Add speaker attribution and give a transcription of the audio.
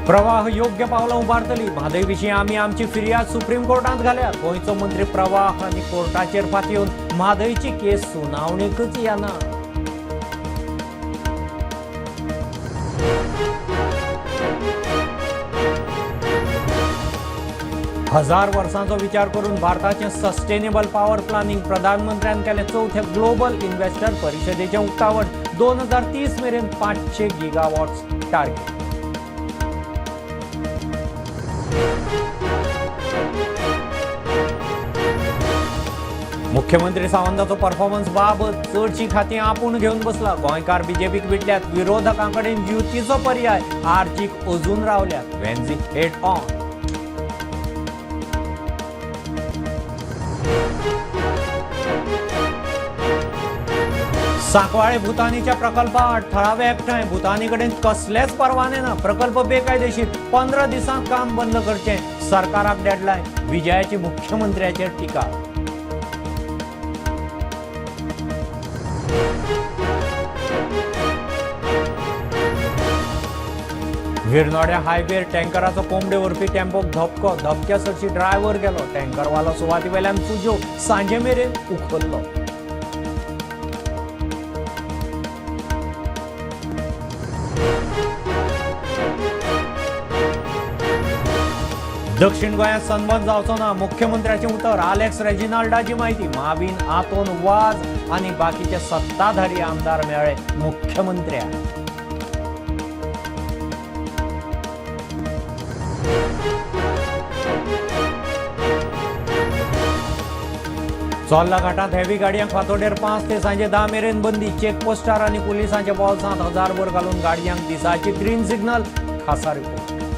Speaker 1: प्रवाह योग्य पावलां उबारतली. म्हादय विशीं आमी आमची फिर्याद सुप्रीम कोर्टांत घाल्या. गोंयचो मंत्री प्रवाह आनी कोर्टाचेर फातयेवन म्हादयची केस सुनावणेकच येना. हजार वर्सांचो विचार करून भारताचें सस्टेनेबल पॉवर प्लानिंग. प्रधानमंत्र्यान केलें चवथ्या ग्लोबल इन्व्हेस्टर परिशदेचें उक्तावण. 2030 मेरेन 500 गिगावॉट्स टार्गेट. मुख्यमंत्री सावंताचो परफॉर्मन्स बाबत, चडशी खातीं आपूण घेवन बसला. गोंयकार बीजेपीक विटल्यात. विरोधकां कडेन युतीचो पर्याय. आर्जीक अजून रावल्यात. वेन्झी हेड ऑन. सांकवाळे भूतानीच्या प्रकल्पाआड थळावे एकठांय. भूतानी कडेन कसलेच परवाने ना, प्रकल्प बेकायदेशीर. 15 दिसांत काम बंद करचें, सरकाराक डेडलायन. विजयाची मुख्यमंत्र्याचेर टिका. विरनोड्या हायवेर टँकराचो कोंबडे व्हरपी टेम्पोक धपको. धपक्या सरशी ड्रायव्हर गेलो. टँकरवालो सुवाती वेल्यान फुज्यो. सांजे मेरेन उखल्लो. दक्षिण गोंयांत सनबर्न जावचो ना, मुख्यमंत्र्याचें उतर. आलेक्स रेजिनाल्डाची म्हायती. माविन आतोन वाज आनी बाकीचे सत्ताधारी आमदार मेळ्ळे मुख्यमंत्र्याक. चोर्ला घाटांत हेवी गाडयांक फांतोडेर 5 ते सांजे 10 मेरेन बंदी. चेकपोस्टार आनी पुलिसांच्या बोल्सांत हजारभर घालून गाडयांक दिसाची ग्रीन सिग्नल. खासा रिपोर्ट.